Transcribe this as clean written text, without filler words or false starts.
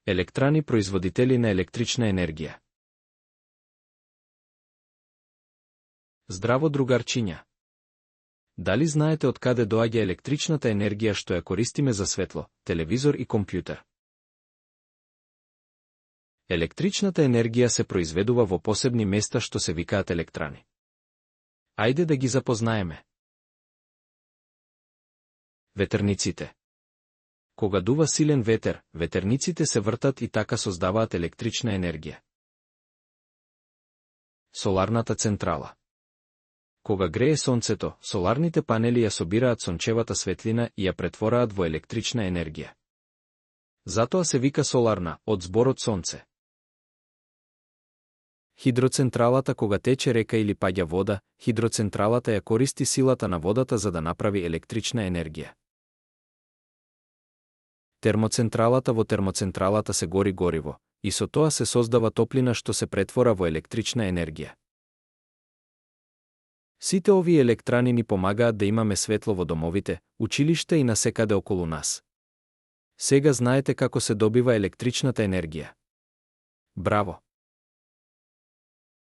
Електрани производители на електрична енергија. Здраво, другарчиња! Дали знаете од каде доаѓа електричната енергија што ја користиме за светло, телевизор и компјутер? Електричната енергија се произведува во посебни места што се викаат електрани. Ајде да ги запознаеме. Ветерниците. Кога дува силен ветер, ветерниците се вртат и така создаваат електрична енергија. Соларната централа. Кога грее сонцето, соларните панели ја собираат сончевата светлина и ја претвораат во електрична енергија. Затоа се вика соларна, од зборот сонце. Хидроцентралата. Кога тече река или паѓа вода, хидроцентралата ја користи силата на водата за да направи електрична енергија. Термоцентралата. Во термоцентралата се гори гориво, и со тоа се создава топлина што се претвора во електрична енергија. Сите овие електрани ни помагаат да имаме светло во домовите, училишта и насекаде околу нас. Сега знаете како се добива електричната енергија. Браво!